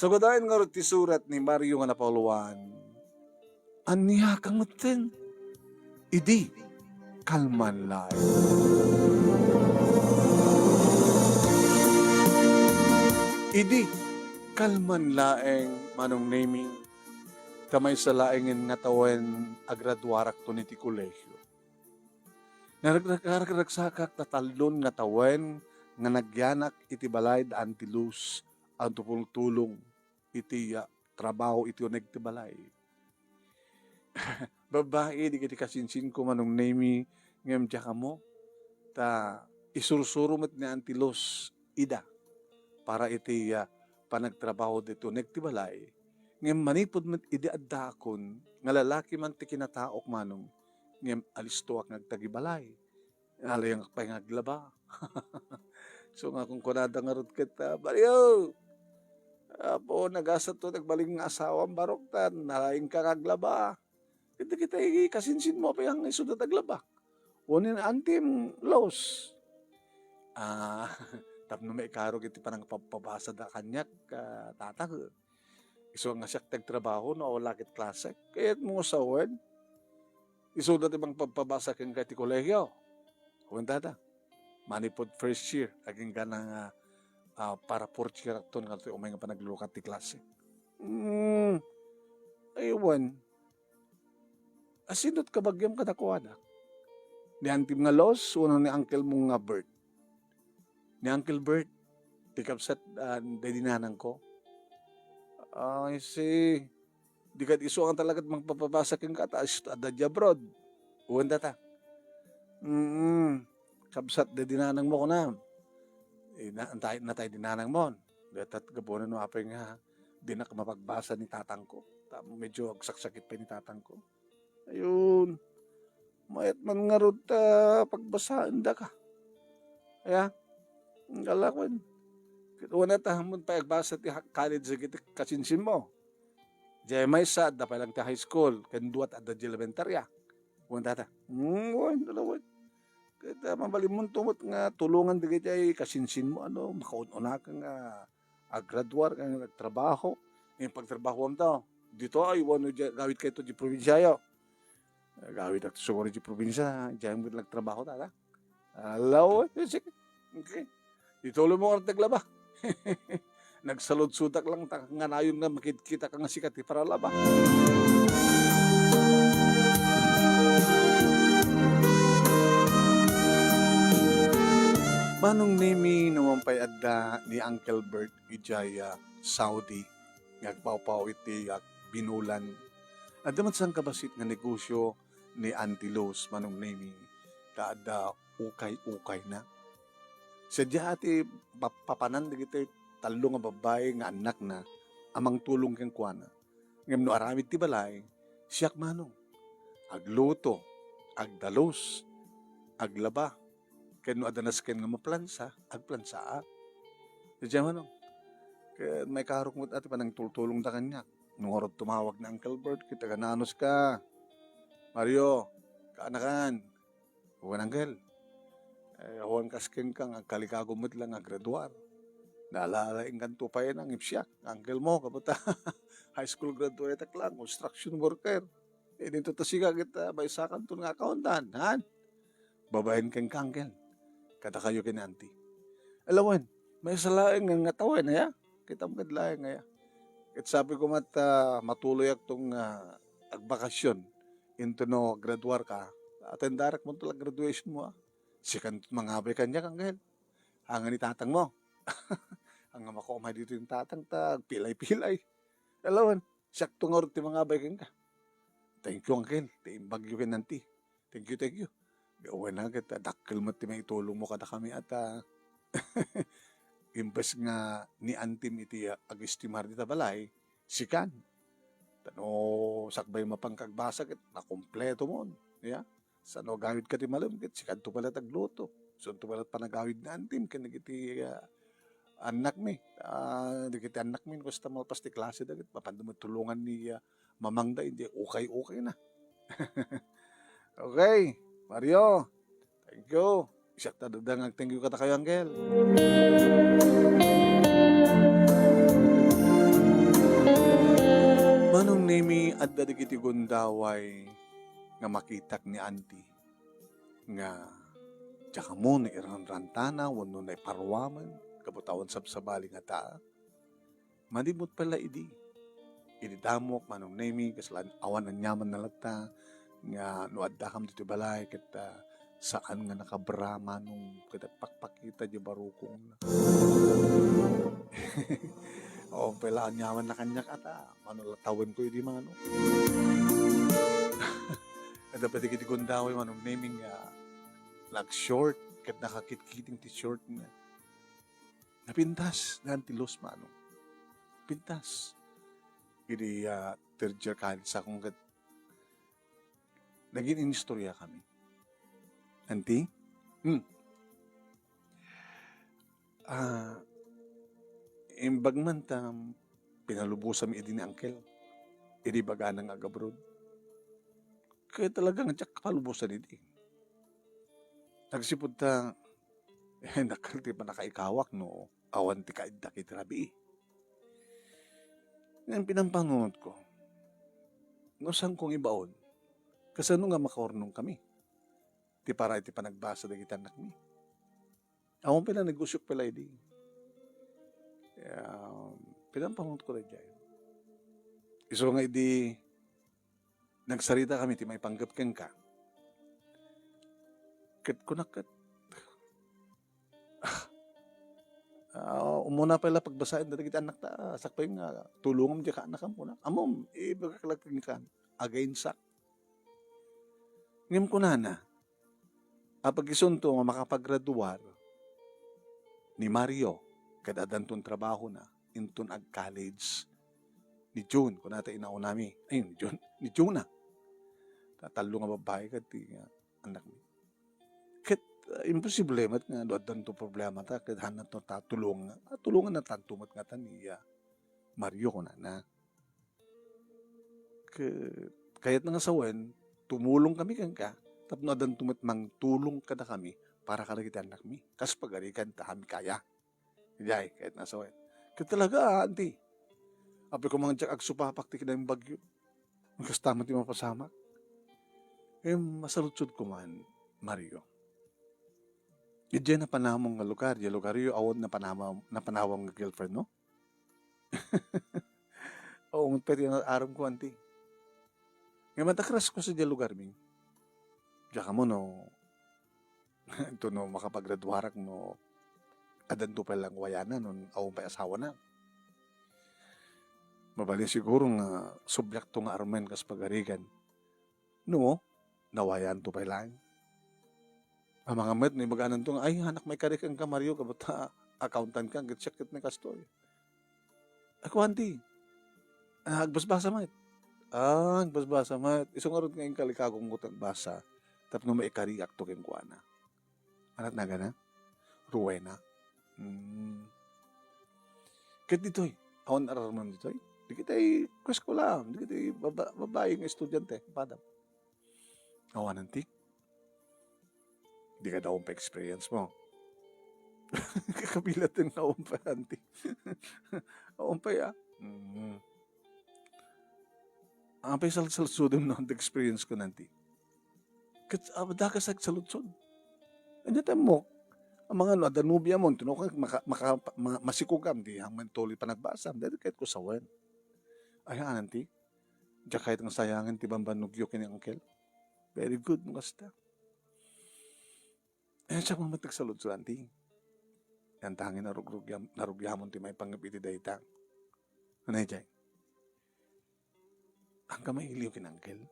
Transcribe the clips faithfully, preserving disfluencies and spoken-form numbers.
Nagadaen ngarud ti surat ni Mario nga napauluan, "Ania ka metten? Idi kalman laeng." Idi kalman laeng, Manong Nemi, ta maysa laengen nga tawen agraduarakton iti kolehio. Narag-, narag-, naragsakak ta tallon nga tawen nga nagyanak iti balay da Auntie Luz a tumultulong iti, ah, trabaho iti uneg ti balay. Babbai dagiti kasinsinko, Manong Nemi, ngem diak ammo ta isursuro met ni Auntie Luz ida para iti, ah, panagtrabaho ditoy uneg ti balay. Ngem manipud met idi addaakon nga lalaki man ti kinataok, Manong, ngem alistoak nga agtagibalay. Nalaingak pay nga aglaba. So nga kunkunada ngarud ket, ah, "Mario, apo, nagasat to nagbalin nga asawam, barok ta nalaingka nga aglaba." Ket dagiti kasinsinmo pay nga isuda ti aglaba. Wenno ni Auntie Luz. Ah, tapno maikarog iti panangpabpabasada kaniak, ah, tatang. Isu nga siak ti agtrabaho no awala ket klase. Kayatmo nga sawen? Isuda ti mangpabpabasa kenka iti kolehio. Wen, tata. Manipud first year, agingga nga, ah, para fourth year akton nga umay nga panaglukat ti klase. Hmm. Ay, wen. Asino ti kabagiam kadakuada? Ni Auntie nga Luz wenno ni uncle mo nga Bert? Ni Uncle Bert, ti kabsat, ah, daydi nanangko. I see. Di kad isu nga talaga mangpababasa kenka, ta is-, adda di abroad. Wen, tata. Mm. Kabsat daydi nanangmo, kunam. Eh, na-, natay, natay di nanangmo. Datat gapunan no apay nga dinak mapagbasa ni tatangko. Ta medyo agsaksakit pay ni tatangko. Ayun. Mayat man ngarud ta pagbasaendaka. Aya? Ang galawen. Ket una ta, ammon pay agbasa ti ha-, college dagiti kasinsinmo. Diay maysa, adda pay lang ti high school, ken dua adda di elementarya. Wen, tata. Hmm, wen, dalawen. Ket, ah, mabalinmonto met nga tulongan dagiti ay kasinsinmo, ano, makaun-unaka nga agraduar, nga agtrabaho. Iti pagtrabahoam to, ditoy wenno di, agawidkayo iti probinsiayo? Agawidakto siguro iti probinsia, diay met nagtrabaho, tata. Alaw, eh, sige. Okay. Ituloy mo nga naglaba. Nagsaludsodak lang ta, nga nayon nga makitkitak nga sika ti paralaba. Manong Nemi, no man pay adda ni Uncle Bert idiay, ah, Saudi nga agpawpaw iti, ah, binulan. Adda met sangkabassit nga negosio ni Auntie Luz, Manong Nemi, ta adda ukay-ukayna. Sadiay ti pa-, papanan dagiti tallo nga babbai nga annakna a mangtulong kenkuana. Ngem no aramid ti balay, siak manong. Agluto, agdalus, aglaba, ken no adda nasken nga maplansa, agplansaak. Sadiay manong. Ket maikarok met ti panangtultulongda kaniak. No ngarud tumawag ni Uncle Bert, ket agnananuska. "Mario, kaanakan." Wen, Uncle. Eh, awan kas kenka nga agkalikagum met lang nga agraduar. Naalalaingkanto pay nga ngem siak, uncle mo, kabat high school graduate ak lang, construction worker. Eh, dinto ta sika ket, ah, maysakanto nga accountant, han? Babaen kenka, Uncle. Kadakayo ken Auntie. Alawen, maysa laeng nga tawen, aya? Kitam ket laeng, aya? Ket sabi ko met, ah, matuloyak tong, ah, agbakasyon. Intono graduar ka, atendarak mo to la graduation mo, ah. Sikan mangabay kaniak, Uncle. Ania ni tatang mo? Ania, makuam ditoy ni tatang ta agpilay-pilay. Alawen, siak to ngarud ti mangabay kenka. Thank you, Uncle. Ti imbagyo ken Auntie. Thank you, thank you. Wen, ket dakkel met ti maitulong mo kadakami, at, ah, imbes nga ni Auntie-m iti agestimar dita balay, sikan. Ta no sakbay mapan nga agbasa ket nakumpleto mon, ya. Sano agawidka ti malem ket sikanto pay la ti agluto. Isunto pay la ti panagawid ni Auntie-m ken dagiti, ah, annakmi. Ah, dagiti annakmi, kasta malpas ti klaseda ket mapanda met tulongan ni, ah, mamangda, idiay ukay-ukayna. Okay, Mario. Thank you. Siak ta dagdagiti thank you kadakayo, Uncle. Adda dagiti gundaway nga makitak ni Auntie nga diak ammo no iranrantana wenno naiparuamen, gapu ta awan sabsabali nga taa. Manipud pay la idi, idi damok, Manong Nemi, kasla awan aniamanna latta nga no addakam ditoy balay ket, ah, saan nga nakabra, Manong, ket agpakpakita diay barukongna. Awan pay la aniamanna kaniak ata, mano la tawenko idi, Manong. Adda pay dagiti gundaway, Manong Nemi, nga nag-short ket nakakitkiting ti shortna. Napintas, daan ti lus, Manong. Pintas. Idi, ah, third year college akon ket nagin-inistorya kami. Auntie? Hmm. Ah, imbag man ta pinalubosanmi idi ni Uncle. Idi ibagana nga ag-abroad. Kaya talaga nga diak kapalubosan idi. Agsipud ta, eh, dakkel ti pannakaikawak no awan ti kaiddak iti rabii. Ngem pinampanunotko, no saanko nga ibaon, kasano nga makaurnongkami? Ti para iti panagbasa dagiti annakmi. Awan pay la, negosyok pay la idi. Kaya, pinampanunotko daydiay. Isu nga idi, nagsarita kami ti maipanggep kenka. Ket kunak ket, ah, umuna pay la pagbasaen dagiti annakta, sakbay nga tulongam diay kaannakam, kuna. Ammom, ibagak la kenka, againsak. Ngem kunana, apag isunto nga makapagraduar ni Mario ket addanton trabahona inton ag-college ni June, kunata inaunami. Ay, ni June, ni June a. Ta-, tallo nga babbai ket ti, ah, annakmi. Ket, ah, imposible met nga no addanto problemata ket haanna ta tulongan. Ah, tulonganna tanto met ngata ni, ah, Mario, kunana. Ke-, kayatna nga sawen, tumulongkami kenka, tapno addanto met mangtulong kadakami para kadagiti annakmi. Kas pagarigan ta amin kaya. Idiay, kayatna nga sawen. Ket talaga, Auntie. Apay koma nga diak agsupapak ti kinaimbagyo. Kasta met ti mapasamak. Em, masaludsodko man, Mario. Idiay napanamom nga lugar, diay lugaryo, awan napanamom, napanawam nga girlfriend, no? Oo, ngarud pay ti aramko, Auntie. Ngem adda crush ko sadiay lugarmi. Diak ammo no, ito no makapagraduarak no addanto pay la nga wayanan no awan pay asawana. Mabalin siguro nga subliakto nga armen kas pagarigan. No, nawayanto pay laeng. Amangan met no ibagananto nga, "Ay, anak, maikari kenka, Mario, gapu ta accountant ka, ket siak ket ni kastoy." Ay, kuan di. Ah, agbasbasa met. Ah, agbasbasa met. Isu ngarud nga inkalikagongko ti agbasa tapno maikariakto kenkuana. Anat nagana? Rowena. Hmm. Ket ditoy, awan ararmem ditoy? Dagiti kuesko laeng, dagiti baba-, babai nga estudiante, padam. Awanen ti? Di ka daw pa experience mo. Kakabilaten nga awan pa, Auntie. Awan pa, ya. Mm. Apay salsaludsodem no, the experience ko, Auntie. Ket, ah, dakas agsaludsod. Anya temmok, amangan no, adda nobiam, tinukang maka-, maka-, ma-, masikogam, di hangman tuloy panagbasam, dahil kahit ko sawen. Ay, Auntie, diak kayat nga sayangen ti bambanogyo ken ni Uncle. Very good, no kasta. Eh, siak man met nagsaludsod, Auntie. Yan tangin narugrugam-, narugyamon ti maipanggep iti dayta. Ano, Jay? Ang ka mailiw ken Uncle?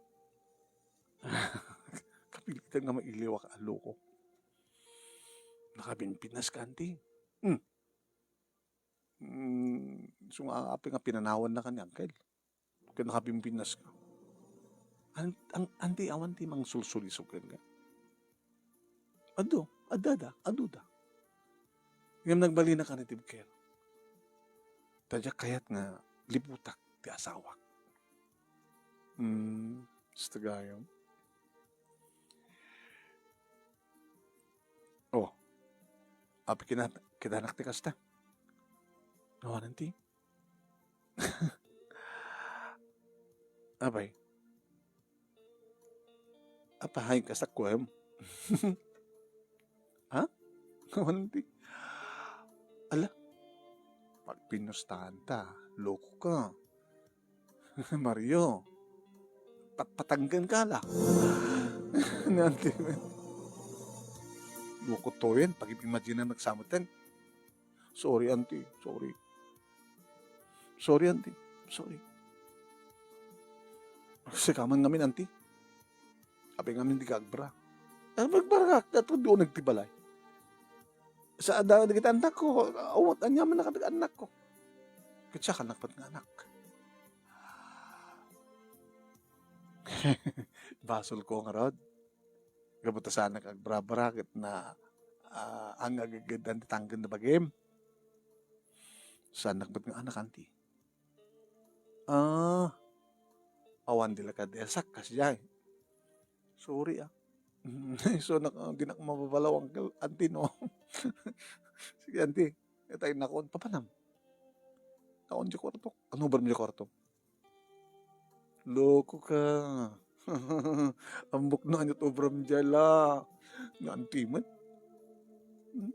Kapilitan nga mailiw a kaallo ko. Nakabinpinas ka, Auntie. Hmm. Mm, isu nga apay nga pinanawanna ka ni Uncle. Ket nakabinpinas ka. An-, an-, Auntie, awan ti mangsulsulisog kenka. Adu, adda da, adu da. Ngem nagbalin a ka native care. Ta diak kayat nga liputak ti asawak. Hmm, kasta gayam. Oh, apay kina-, kinanak ti kasta? Awanen ti? Apay. Apay, kasta kuem? Ha? Awan ti. Ala, pagpinustaan ta, loko ka. Mario, patpatanggan ka la. Ni Auntie. Loko to yan, pag-imagine na nagsamot yan. Sorry, Auntie. Sorry. Sorry, Auntie. Sorry. Sika man ngamin, Auntie. Apay ngamin dika agbra. Ay, magbarakak, ato di uneg ti balay. Sa ada dagiti annakko, awat, aniaman na kadagiti annakko. Ket siak, annak met nga anak. Basolko ngarud. Gapu ta saanak agbra-bra ket na, ah, ang ageged ti tangken ti bagim. Saanak met nga anak, Auntie. Ah, awan di la kadi asak, kasdiay. Sorry, ah. So, nak-, dinak mababalaw, Uncle, Auntie, no? Sige, Auntie. Itay nakon, papanam. Nakon di kwarto. Ano ba di kwarto? Loko ka. Ambok na anyat obram diay la. Nga antimet. Hmm?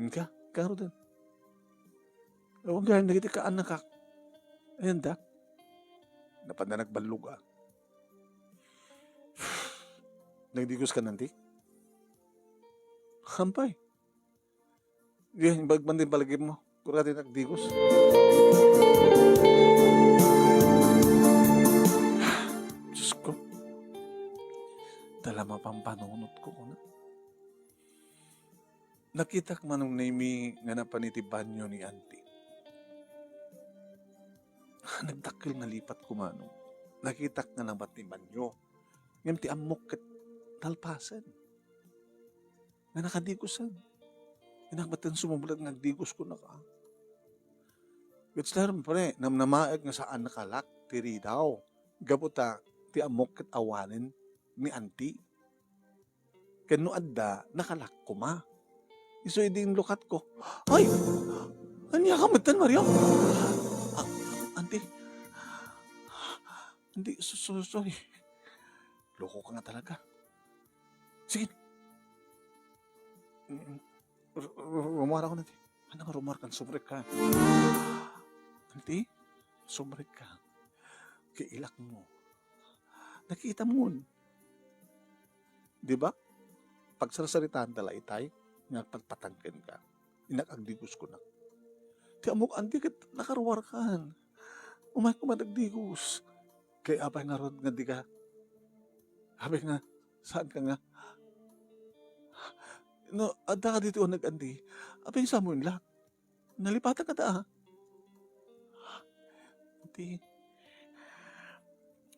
Inka, karuden. Awan gayam dagiti kaannakak. Ayan da. Napanda nagballog, ah. Nagdigos ka nanti? Hampay. Di, bag-, man din palagip mo. Kura din nagdigos. Diyos ko. Dala mapampanunot ko, kuna. Nakitak, Manong Nemi, nga napan iti banyo ni Auntie. Nagdakkel nga lipat ko, Manong. Nakitak nga napan ti banyo. Ngem ti ammok ket nalpasen. Nga nakadigosen. Inakbatan sumublet nga agdigos ko naka. Ket siyempre, namnamaek nga saan nakalak ti ridaw. Gapu ta ti ammok ket awanen ni Auntie. Ken no adda, nakalak koma. Isu idi inlukatko, "Ay! Ania ka metten, Mario?" "Ah, Auntie. Auntie, so-, so-, sorry. Loko ka nga talaga. Sige. Mm, ru-, ru-, rumuar ako, Auntie." "Ano nga rumuar ka? Sumrek ka." "Auntie, sumrek ka. Kailak mo. Nakita mo. Di ba? Pagsarsaritaan ta la itay, nga agpatpatangken ka. Innak agdigos ko na. Ti ammok, Auntie, ket nakaruar kan. Umay koma agdigos. Kay apay ngarud nga di ka, apay nga, saan ka nga? No, adda ka ditoy uneg, Auntie. Apay, Samuel la. Nalipatan ka ta, ah." "Auntie,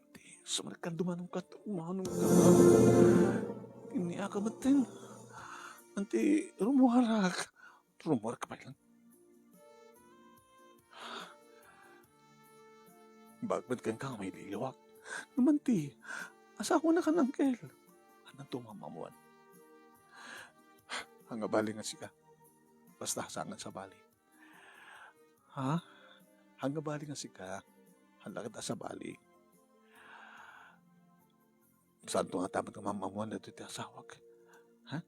Auntie, sumrek ka, dumanong ka, dumanong ka. Ania ka metten. Auntie, rumuarak." "Rumuar ka pay lang. Bagmet kenka nga maililiwak. Naman ti, asawa na kan Uncle. Annan to mamammuan. Ania bali nga sika. Basta saan nga sabali. Ha? Ania bali nga sika. Ania ket a sabali. Saan to nga tamat nga mamammuan daytoy ti asawak. Ha?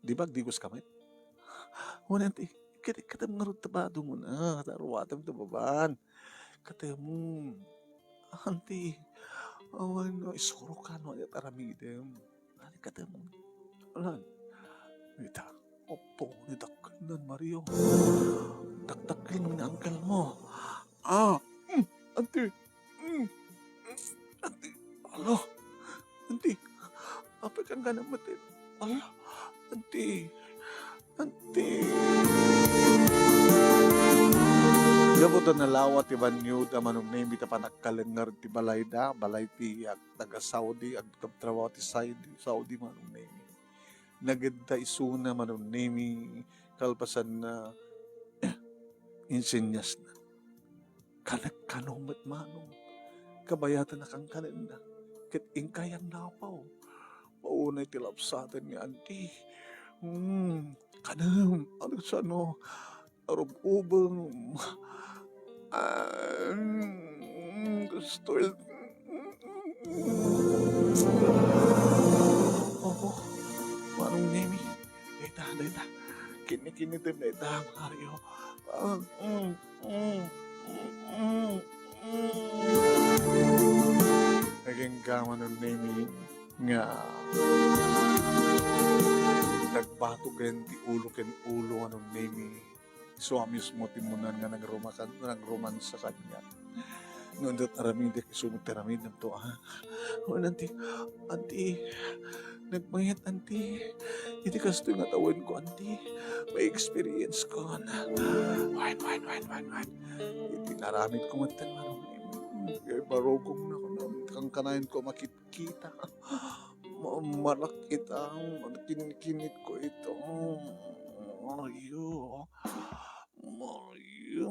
Di ba agdigos ka met?" "Wen, Auntie, ket ikkatem ngarud ta badong, ah, ta ruatem ta baban. Ikkatem, Auntie, awan no isuro ka no aniat aramidem. Ania, ikkatem. Alan, ita, apo, ni dakkel nan Mario. Dakdakkel ni uncle mo." "Ah, mm, Auntie, mm, Auntie, alo, Auntie, apay ka nga nametten. Alo, Auntie, Auntie." Gapu ta nalawa ti banyoda, Manong Nemi, ta panagkalengngeren ti balayda, balay ti ag-, taga-Saudi, agtrabtrabaho ti Saudi, Saudi, Manong Nemi. Nagedda isuna, Manong Nemi, kalpasanna, insenyasna. Kanek kano met, Manong. Kabayatan a kankanenna. Ket inkay agnapaw. Paunay ti lapsaten nga, Auntie. Hmm, kanem, ano sano? arub-ubeng. Ah, mm, gusto il-, Opo, Manong Nemi. Dayta, dayta. Kini-, kinitem dayta, Mario. Ah, mm, mm, mm, mm. Agingga, Manong Nemi, nga nagbatog ti ulo ken ulo, Manong Nemi. Isu a mismo ti munan nga nagroma-, nagromansa kaniak. No, adda aramidek, isu met ti aramidem to, ha? Wen, anti, anti, nagmayat, anti. Iti kastoy nga tawenko, anti, may experience kon. Wen, wen, wen, wen, wen. Iti naramidko met, Manong Nemi, kay barukongna, kankanayon ko makit-, kita. Ma-, malakit ang kinkinit ko ito. Mario. Mario.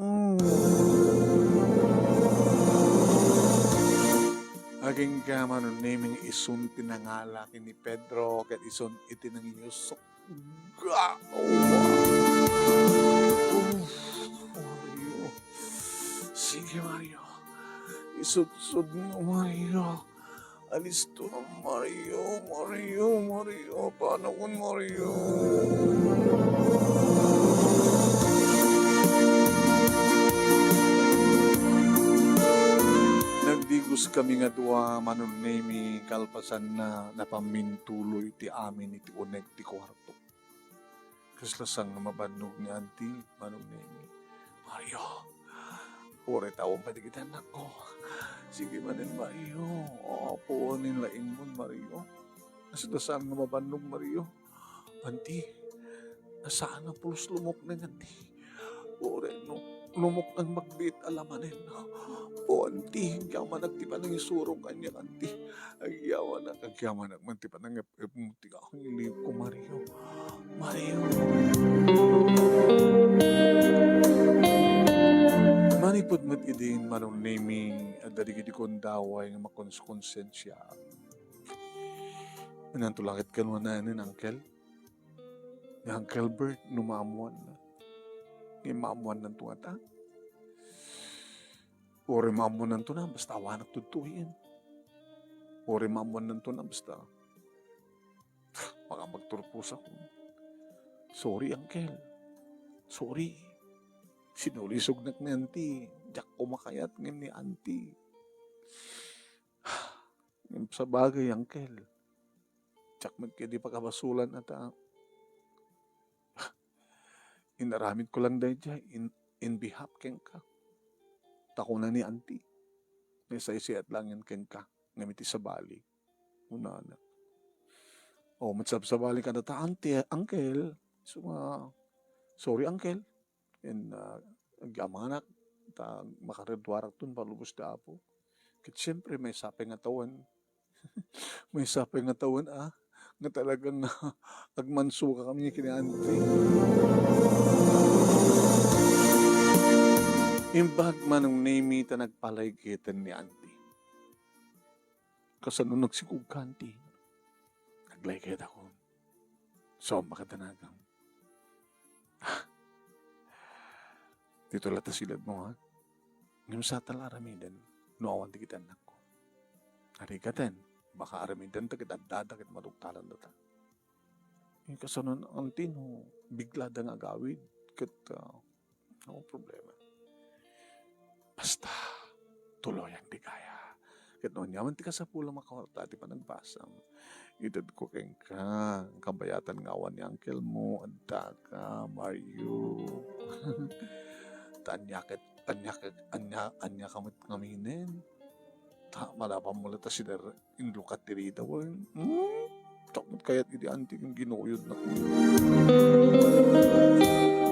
Agingga, Manong Nemi, isun ti nangala ken ni Pedro, ket isun iti nangiyusok. Ga-, oh. Uf, Mario. Sige, Mario. Isudsod mo, Mario. Alisto na, Mario, Mario, Mario. Paano kun Mario? Nagdigos kami nga dua, Manong Nemi, kalpasan na napamintuloy ti amin iti uneg ti kuarto. Kasla saan nga mabannog ni Auntie, Manong Nemi. Mario, uray tawen pay dagiti annakko. Sige manen, Mario. Apo, nin laingmon, Mario. Kasla saan nga mabannog, Mario. Auntie, saan nga pulos lumukneng, Auntie. Uray no, lumukneng magbiit a lamanen. O, Auntie, agyamanak ti panangisurong kaniak, Auntie. Agyamanak, agyamanak man ti panangep-, Ipno ti kakangilinko, Mario. Mario. Manipud met idin, Manong Nemi, adda dagiti gundaway nga makonsensiaak. Inanto la ket kano ni Uncle? Ni Uncle Bert, no maammuanna. Ngem maammuannanto ngata? Uray maammuannanto na, basta awanak tudtuyen. Uray maammuannanto na, basta Baka magturpos ako. Sorry, Uncle. Sorry. Sinulisognak ni Auntie. Diak kumakayat ngem ni Auntie. Ngem sabagay, Uncle. Diak met kadi pakabasolan a ta. Inaramid ko lang daydiay in, in behalf kenka. Ta kuna ni Auntie, naisaysayaat laengen kenka, ngem iti sabali, kunana. O, magsabsabali kada ta, Auntie, Uncle. So, nga, sorry, Uncle. And, ah, agyamanak, ta makaraduarakton palubos ti Apo. Ket siempre, maysa pay nga tawen, Maysa pay nga tawen, ah, nga talagang agmansuka kami ken ni Auntie. Imbag, Manong Nemi, ta nagpalaygeten ni Auntie. Kasano nagsikogka, Auntie? Naglaygetakon. Saan makadanagan? Dito la ta silad mo, ha? Ngem saan ta la aramiden no awan dagiti annakko. Arigaten, baka aramidenta ket addada ket maduktalanda ta. Eh, kasano, Auntie, no biglada nga agawid ket, ah, no problema. Basta, tuloyan ti kaya. Ket no aniaman ti kasapulam a kwarta ti panagbasam, itedko kenka, kabayatan nga awan ni uncle mo, addaka, Mario. Ta ania ket, ania ket, ania, ania ka met ngaminen? Ta, manapan mo la ta siner-, Inlukat ti rida, wen. Hmm? Takot kayat idi antik nga ginuyod na.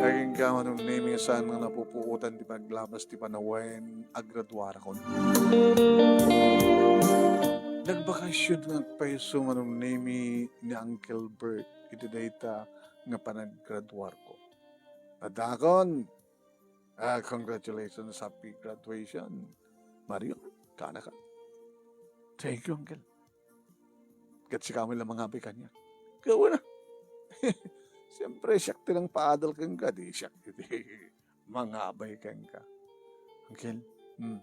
Agingga, Manong Nemi, saan nga napupuotan ti paglabas ti panawen, agraduarakon. Nagbakasyon nga agpayso, Manong Nemi, ni Uncle Bert iti dayta nga panagraduarko. Addakon, Ah, congratulations, happy graduation. Mario, kaanaka. Thank you, uncle. Ket sika met la mangabay kaniak. Ket wen a. Siyempre, siak ti nangpaadal kenka, di siak iti Mangabay kenka. Uncle, hmm.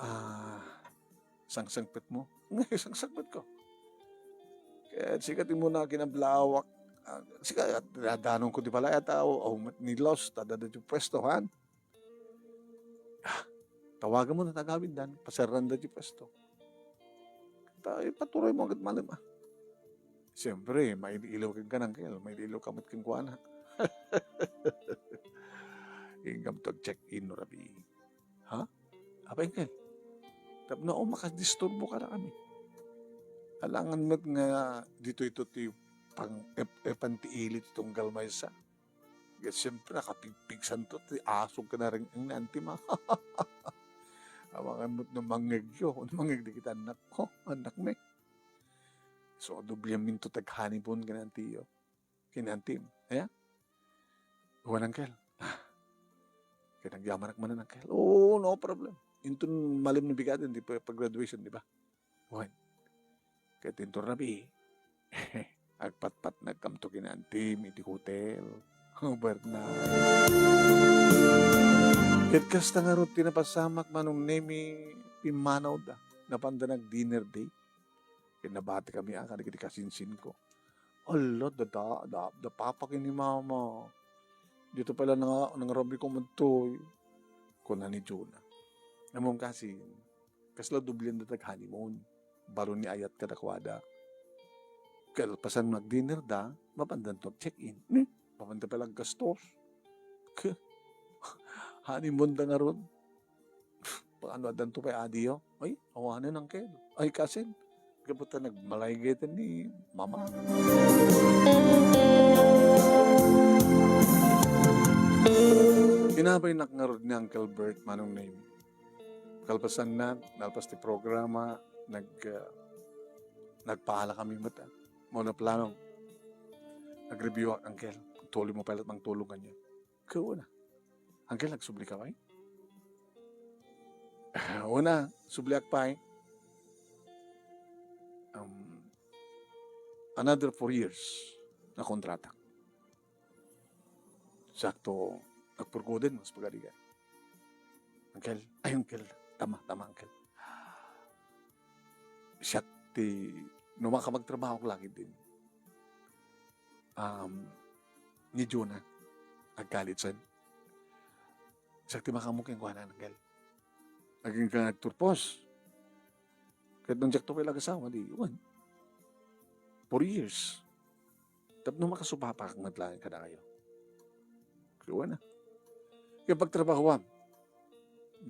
Ah, sangsangpetmo? Ngay, sangsangpetko. Ket sika ti umuna kinablawak. Ah, sika, dadanonko ti balay a tao. O, met ni Los, ta adda ti puesto, han? Ah, tawagan mo na tagawiddan, paserranda ti puesto. Ta, ipaturay mo agad malem, ah. Siyempre, mailiw kenka, Uncle. Mailiw ka met kenkuana. Inggam to check-in no rabii. Ha? Apay, Uncle? Tapno, o, makadisturbo kadakami. Alangan met nga ditoy to ti pang-ep-epan ti ili ti tunggal maysa. Ket siyempre, nakapigpigsanto ti asog ken areng-eng ni Auntie Ma. Amangan met no mangngegyo, no mangngeg dagiti annakko, annakmi. So, doblianminto ti ag-honeymoon ken Auntie-yo. Ken Auntie-m. Aya? Wen, Uncle. Ket nagyamanak manen, Uncle. Oo, no problem. Inton malem ni bigaden, ti pa-, pag-graduation, di ba? Wen. Ket inton rabii, agpatpatnagkamto ken Auntie-m iti hotel. Overnight. Ket kasta ngarud ti napasamak, Manong Nemi, pimmanawda. Napanda nag-dinner date. Ket nabatikami a kadagiti kasinsinko. Ala, da, da, da, da papa ken ni mama. Dito pala nang-, nangrabiko madtoy, kuna ni Jonah. Ammom kasin, kasla doblianda ti ag-honeymoon. Baro ni ayat kadakuada. Kalpasan nag-dinner da, mapandanto check-in. Hmm? Mapanda pala aggastos. Ke, honeymoon da ngarud. Paano, addanto pay adiyo? Ay, awanen, Uncle. Ay, kasin. Gapu ta nagmalaygen ni Mama. Inabaynak ngarud ni Uncle Bert, Manong Nemi. Kalpasanna, nalpas ti programa, nag-, ah, nagpaala kami met, ah. Mao no plano. Nag-review ak, Uncle. Tuloy mo pala mangtulong kaniak. Kuna. Uncle, agsubli ka pay? Una, subliak pay. Um, another four years na kontrata. Sakto, agpurgoden, mas pagarigan. Uncle, ay, Uncle, tama, tama, Uncle. Siak ti, no makapagtrabaho ak langit din. Um, ni Jonah, agkalitsan. Siak ti makaammo kenkuana, Uncle. Agingga nga agturpos. Ket no diakto pay la agasawa, di, wen. Four years. Tapno makasupapak met laeng kadakayo. Wen a. Ket pagtrabahoam.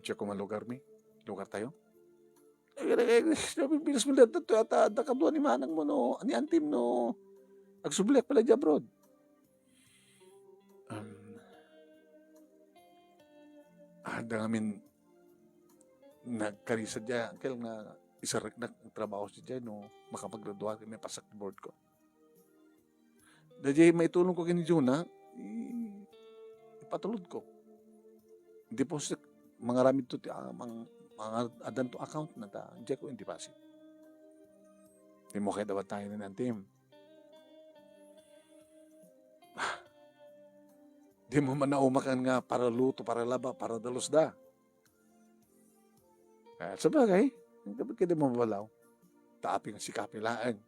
Diak koma lugarmi. Lugar tayo. Eh, eh, eh, nabibinas mo dayta, to, ata, adda kadua ni manang mo, no, ni antim, no, agsubliak pala di abroad. Um, adda ngamin nagkarisa diay, Uncle, nga isarreknak trabaho sadiay, no, makapagradua, may pasak board ko. Daydiay maitulong ko ken ni Jonah, i-, ipatulod ko. Deposit, mangaramid to ti, ah, mang-, mangar-, addan to account na ta, diay ko in-deposit. Di mo kaya dapat tayo na ng team. Di mo man naumakan nga para luto, para laba, para dalos da. Ah, sabagay, ang dapat ka di mabalaw. Tapi nga si Kape laeng.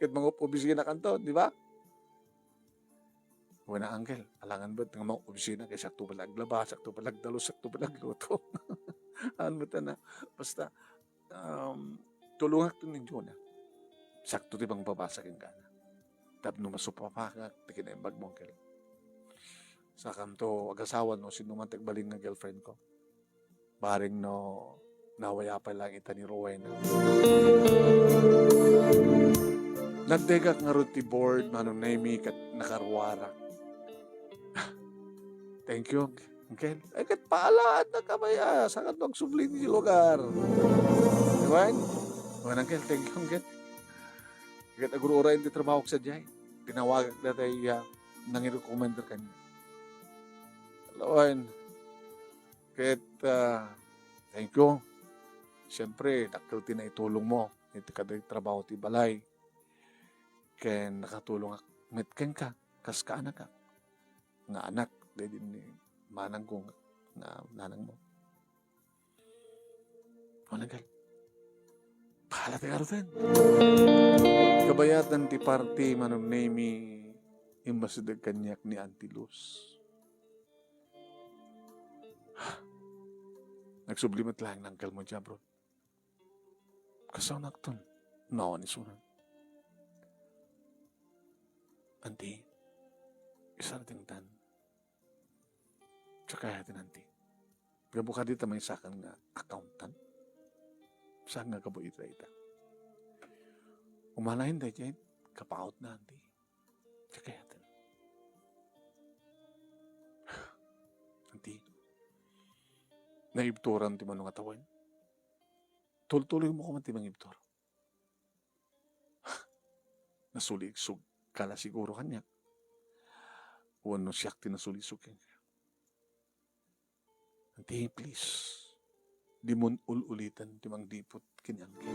Ket mga opisina kanto, di ba? Wala, Uncle. Alangan ba nga mga opisina kay sakto pala aglaba, sakto pala agdalos, sakto pala agluto. Ano ba na? Basta, um, tulungak to ninyo na. Sakto ti bang babasa ken kana. Tapno masupapakak ti kinaimbag mo, Uncle. Sakanto, agasawa no, sino man ti agbalin nga girlfriend ko. Bareng no nawaya pay lang ita ni Rowena. Nagdegak ngarud ti board, Manong Nemy, ket nakaruarak. Thank you, Uncle. Ay, ket paalaat na kamay, ah, saan ka agsubli ti lugar? Diba? Wen, Uncle, thank you, Uncle. Ket agur-urayen ti trabaho ko sadiay. Tinawagak dayta, ah, nangirecommender kaniak. Lawen, ket, ah, thank you. Siyempre, dakkel ti naitulong mo iti kadagiti trabaho ti balay. Ken nakatulongak met kenka, kas kaanakak. Nga anak, daydi ni manangko nga nanangmo. O, naggal. Bahala ti garuden. Kabayatan ti party, Manong Nemy, immasideg kaniak ni Auntie Luz. Nagsubli met laeng ni uncle mo diay abroad. Kasano nakton? Nawan isunan. Auntie, isardengtan. Tsaka ayaten, Auntie. Gapu kadi ta maysakan nga accountant. Saan nga gapu ita ita? Umanayen daydiay, kapaut na, Auntie. Tsaka ayaten. Auntie, naibturan ti mano nga tawen. Tultuloy mo koma ti mangibtur. Nasulisog ka la siguro kaniak. Wenno siak ti nasulisog kenka. Auntie, please, dimon ul-uliten ti mangdipot ken ni uncle.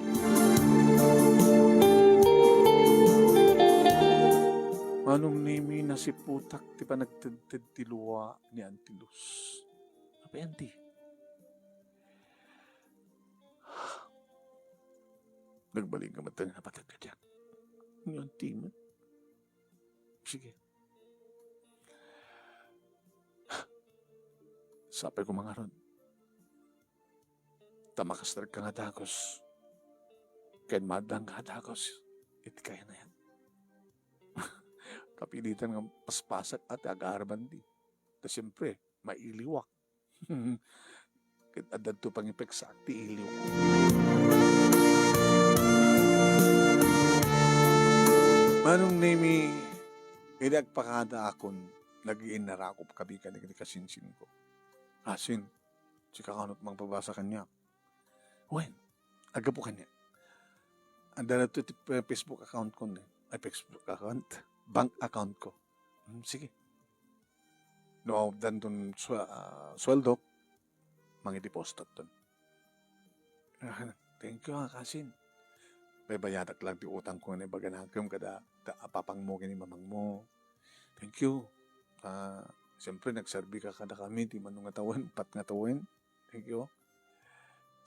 Manong Nemy, nasiputak ti panagtedted ti lua ni Auntie Luz. Apay, Auntie? Nagbalin ka met ti napateg kadiak. Ni Auntie met. Sige. Sapay ko mangarod. Ta makastrek ka nga dagus. Ken maaddang ka dagus. Iti kayanayan. Kapilitan nga paspasak ati agarban di. Ta siyempre, mailiwak. Ket adda to pangipeksaak ti iliw. Manong Nemy, idi agpakadaakon, nag-iinnarakop ka bika dagiti kasinsinko. Asin, sika kanut mangpabasa kaniak. Wen, aggapu kaniak. Adda daytoy ti Facebook account ko ni. Ay, Facebook account? Bank account ko. Hmm, sige. No, danton swe-, ah, sweldok, mangidepositton. Ah, thank you, ah, kasin. Baybayadak lang ti utang ko nga naibaga nakem kada, kada apapangmo ken ni mamangmo. Thank you. Ah, siyempre, nagserbi ka kada kami, ti mano nga tawen, pat nga tawen. Thank you.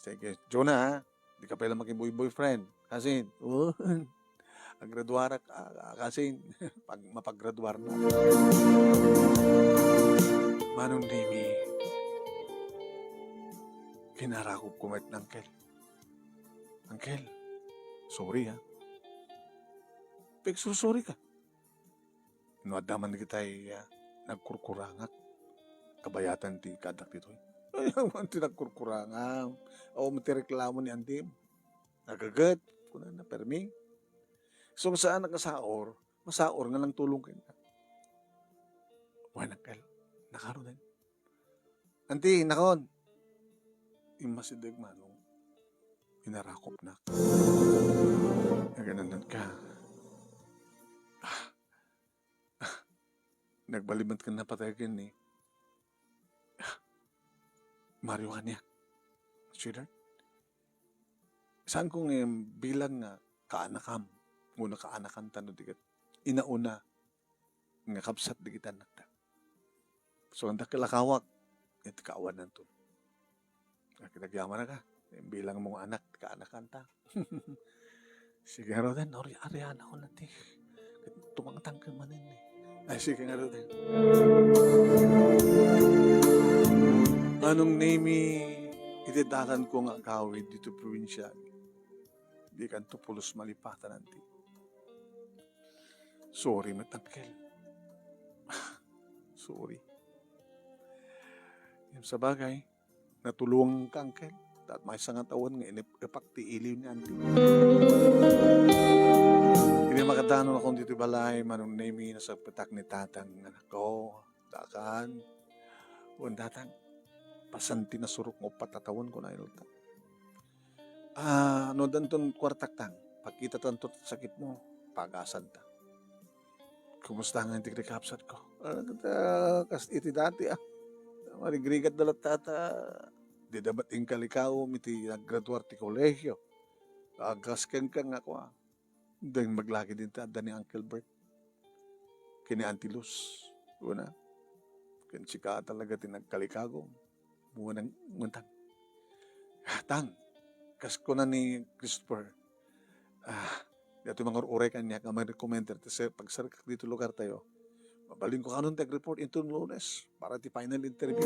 Sige, Jonah, ha? Di ka pay la makiboy-boyfriend. Kasin, oh, aggraduarak, ah, kasin, pag, mapagraduar na. Manong Nemy, kinarakop ko met ni Uncle. Uncle, sorry, ha. Pagsursori ka. No adda man dagitay, ah, nagkurkurangak, kabayatan ti kaaddak ditoy. Ay, awan ti nagkurkurangam. Awan ti reklamo ni Antim. Nagaget, kunana, permi. So, saan nakasaor, masaor nga nangtulong kenka. Wen, Uncle, nakarunen. Anti, nakon. Immasideg manong inarakopnak. Nagananat ka. Ah. Ah. Nagbalin met ken napatay ken ni, ah, Mario kaniak. Sweetheart, saan ko nga bilang nga kaanakam, wenno kaanakan ta no di ket inauna nga kabsat dagiti annakta. So, anda kalakawak, iti kaawananto. Nakidagyaman ka. Bilang mo nga anak, kaanakan ta. Sige, Roden, ori-, arian ako na ti. Tumangtang ka manen eh. Ay, sige nga, Roden. Manong Nemy, iti dalan ko nga agawid dito probinsya, di kanto pulos malipatan, anti. Sorry, met, Uncle. Sorry. Ngem sabagay, natulongan ka, Uncle. Ta maysa nga tawen nga inep-epak ti iliw ni Anti. Idi makadanon akon ditoy balay, Manong Nemy, nasagpetak ni Tatang nga, "Nako, Dakan. Wen, Tatang, pasan ti nasurok nga uppat a tawen," kuna, "Elta." Ah, no, danton kuartak, Tang. Pagkitatanto ti sakitmo, pagasanta. Kumusta nga intik ti kabsatko? Ah, kas iti dati, ah. Marigrigat da latta ta. Di da met inkalikawem iti naggraduar ti kolehio. Agas kenka nga kua. Deng maglaki din ta adda ni Uncle Bert. Ken ni Auntie Luz. Una. Ken sika talaga ti nagkalikagum. Buwan ng untang. Ah, tang, kas kuna ni Christopher, ah, datoy mangur-uray kaniak nga man recommender ti sa pagsarkak dito lugar tayo. Mabalinko kanon ti ag-report inton Lunes para ti final interview.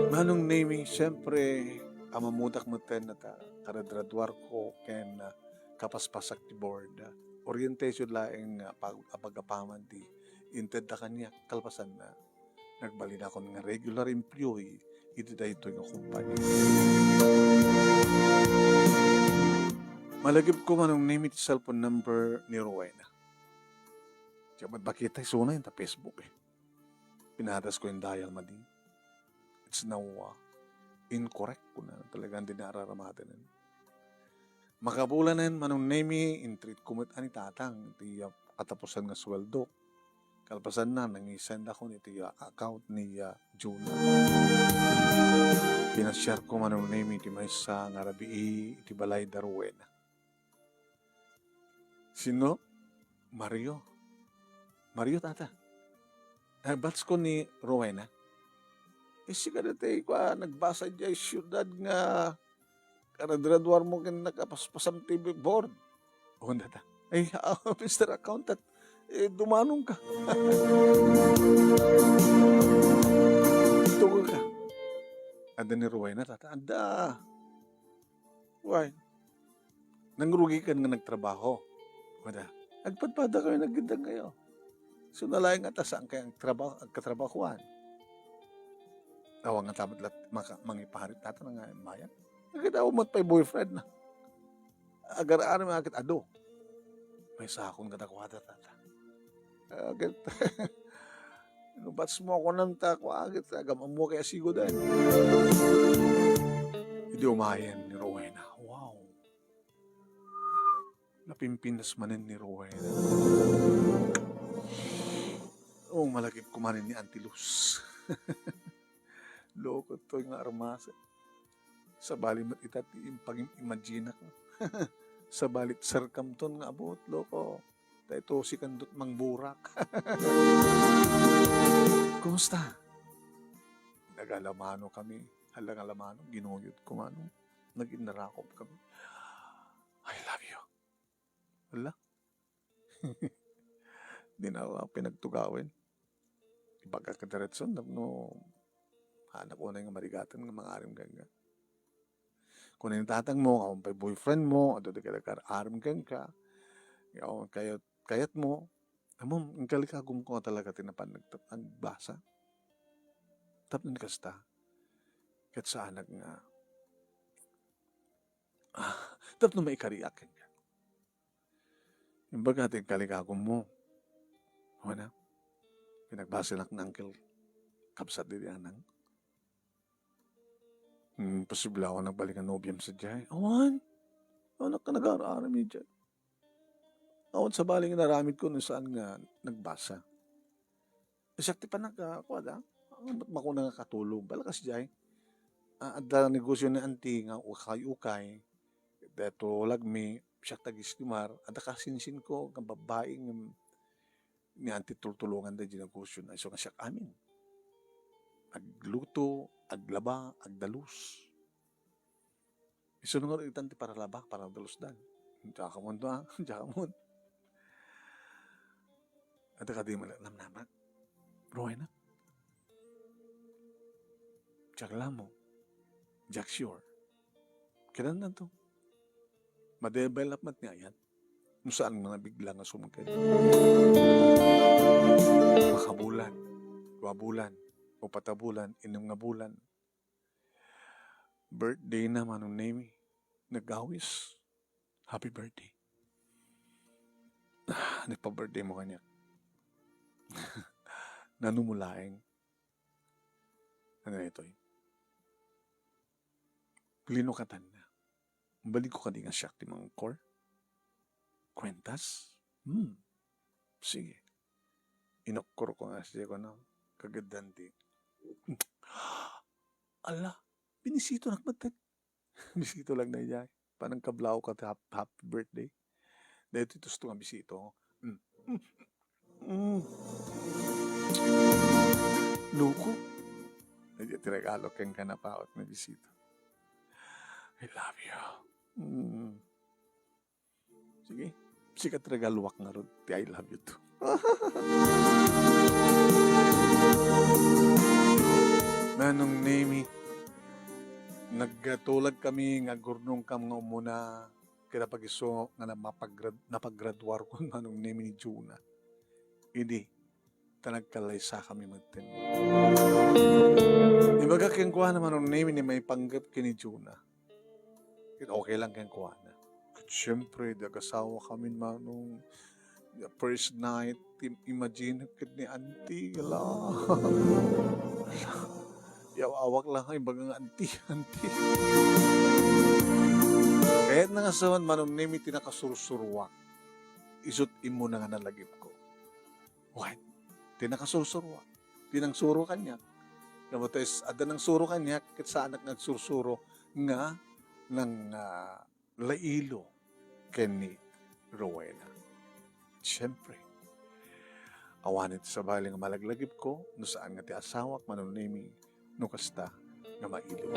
Manong Nemy, siyempre, amamudak metten ta karadraduarko ken, ah, kapaspasak ti board. Orientation laeng, ah, pag-, apagapaman ti intedda kaniak kalpasanna. Nagbalinakon nga regular employee iti daytoy nga kumpanya. Malagipko, Manong Nemy, ti cellphone number ni Rowena. Diak met makita isuna ita Facebook, eh. Pinadasko in dial madi. It's now, uh, incorrect, kuna talaga dina araramaten. Makabulanen, Manong Nemy, in-treat ko met ni Tatang ti, uh, katapusan nga suweldo. Kalpasanna, nangi-send ako iti, ah, account ni, ah, Juna. Pinasiarko, Manong Nemy, ti maysa nga rabii iti balay da Rowena. Sino? Mario. Mario, tata. Eh, batchko ni Rowena. Eh, sika daytoy, kua, nagbasa idiay siudad nga karadraduarmo ken nakapaspasam ti board. O, data. Ay, ah, Mister Accountant, eh, dumanongka. Tungka. Adda ni Rowena, tata. Adda. Why? Nangrugikan nga nagtrabaho. Wada. Agpadpada kayo, nagdindang kayo. So, nalaing nga ta saan kayo ang trabaho, agkatrabahoan. Awa nga tamat lat-, maka-, mangiparit natin nga mayan. Nagkita mo pa'y boyfriend na. Agar-aram nga agad ado. May sakon nga dakwada, tata. Agad. Nubats mo ako nang tako, agad. Agam mo kaya sigo dahil. Hindi umayan ni Rowena. Wow. Napimpinas manen ni Rowena. Oh, malagip ko manen ni Auntie Luz. Loko toy nga armas. Sabali met ita ti impagim-, imaginak. Sabali serkam ton nga abot, loko. Dayto si kandot mangburak. Kumusta? Nagalamano kami. Hala nga lamano, ginuyod ko mano. Naginarakop kami. I love you. Hala. Di na ako pinagtugawen. Ibaga ka diretso, no, anak unay nga marigatan nga mangarim kenka. Kung ni tatang mo, awan pa'y boyfriend mo, adu di ka nag-arim kenka, awan kayat, kayat mo, amom, ang kalikagum ko talaga tinapan nagtap-, nagbasa. Tapno kasta, ket saanak nga, ah, tapno maikariak kenka. Imbaga ti kalikagum mo. Wana? Pinagbasilak ni Uncle. Kabsat di anang. Hmm, posible ako nagbalik ang nobyam sa jay. Awan. Anak ka nag-aar-aram ni jay. Awan sa bali nga naramid ko no saan nga nagbasa. Siak ti panagka-, kuada, ah, ba't makuna nga katulog? Balakas jay. Ah, adda negosyo ni auntie nga ukay-ukay. Deto lagmi, siak tagistimar, adda kasinsin ko nga babbai nga ni auntie tultulongan da di negosyo na isu nga siak amin. Agluto, aglaba, agdalus. Isu nga itan ti paralaba, paradalusdan. Diak amon to, ah. Diak amon. Adda kadi mala-, namnama. Rowena. Diak lamo. Diak sure. Kailan na to? Madevelop met nga ayan. No saan nga nabigla nga sumagay. Makabulan, dua bulan, upat a bulan, innem nga bulan. Birthday na, Manong Nemy. Nagawis. Happy birthday. Ah, nagpa-birthday mo kaniak. Nano mo laeng? Ano na ito eh? Linukatan na. Balik ko kadi nga siak ti mangkor? Kwentas? Hmm. Sige. Inukkor ko nga siya ko na. Kagad danti. Ala, binisito na kamatek. Bisito lang na iya. Panang kablaw ka ti hap-, happy birthday. Dahil ito gusto nga bisito. Mm. Mm. Ti regalo kenka, napaut nga bisita. I love you. Mm. Sige. Sika ti regaluak ngarud ti I love you too. Manong Nemi, nagtulag kami nga agurnongkam nga umuna, kinapagiso nga napagrad-, napagraduarkon, Manong Nemi, ni Juna. Idi, ta nagkallaysakami metten. Ibaga kenkuana, Manong Nemi, ni maipanggep ken ni Juna. Ket okay lang kenkuana. Ket siyempre, di agasawakami, Manong, the first night, im-, imagine ket ni auntie, ala. Ala. Yaw-awak lang, ay, baga nga auntie, auntie. Kayatna nga sawen, Manong Nemi, ti nakasursuruak. Isu't immuna nga nalagipko. What? Ti nakasursuruak. Ti nangsuro kaniak. Ngem ta is-, adda nangsuro kaniak, ket saanak nga agsursuro nga nang, ah, lailo ken ni Rowena. Siyempre, awan iti sabali nga malaglagipko no saan nga ti asawak, Manong Nemi, no kasta nga mailo.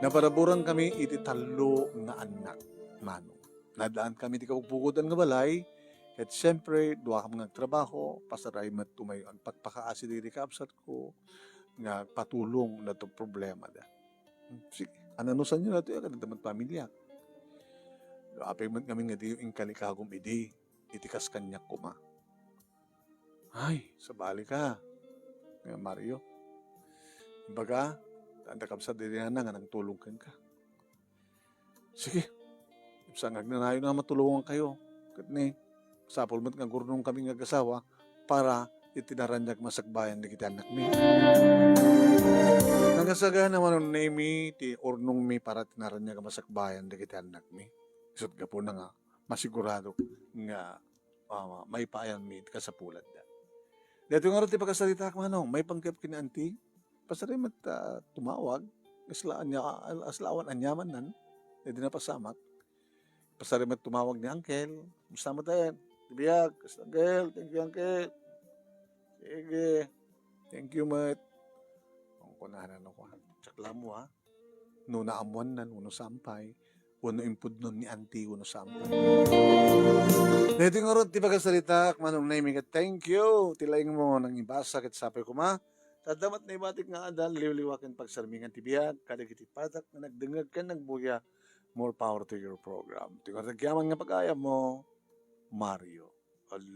Naparaburan kami iti tallo nga annak, Manong. Nadaan kami ti kabugbugodan nga balay, ket siyempre, duakam nga agtrabaho, pasaray met umay agpakpakaasi dagiti kabsatko nga agpatulong dagiti problemada. Sige, ananusanyo daytoy, kadagiti met pamiliak. Apay met ngamin nga diyo inkalikagum idi, iti kas kaniak koma. Ay, sabali ka, nga Mario. Ibaga, adda kabsat dayta nga nangtulong kenka. Sige. Sa nga agnanayon nga matulongan kayo. Ket ni, sapul met nga agurnong kami nga agasawa para iti naraniag masakbayan dagiti annakmi. Nagasagana, Manong Nemi, ti urnongmi para iti naraniag masakbayan dagiti annakmi. Isu't gapuna nga masigurado nga, ah, maipayanmi iti kasapulanna. Daytoy ngarud ti pakasaritaak, Manong, maipanggep ken ni Auntie. Pasaray met, ah, tumawag. Kasla ania-, kasla awan aniamanna. Daydi napasamak. Pasaray met tumawag ni Uncle. Kumusta met, eh? Ti biag. Kumusta, Uncle? Thank you, Uncle. Sige. Thank you met. Ang kunana no, kuan. Check lang mo, ha? No naammoanna, no, no saan pay. Wenno impudnon ni Auntie, wenno saan pay. Daytoy ngarud ti pakasaritaak, Manong Nemi, ket thank you. Ti laing mo nangibasa ket sapay koma. Ta adda met naibatik nga adal, liwliwa ken pagsarmingan ti biag, kadagiti patak nga nagdengngeg ken nagbuya, more power to your program. Ti ngarud ti agyaman nga pag-ayam mo, Mario.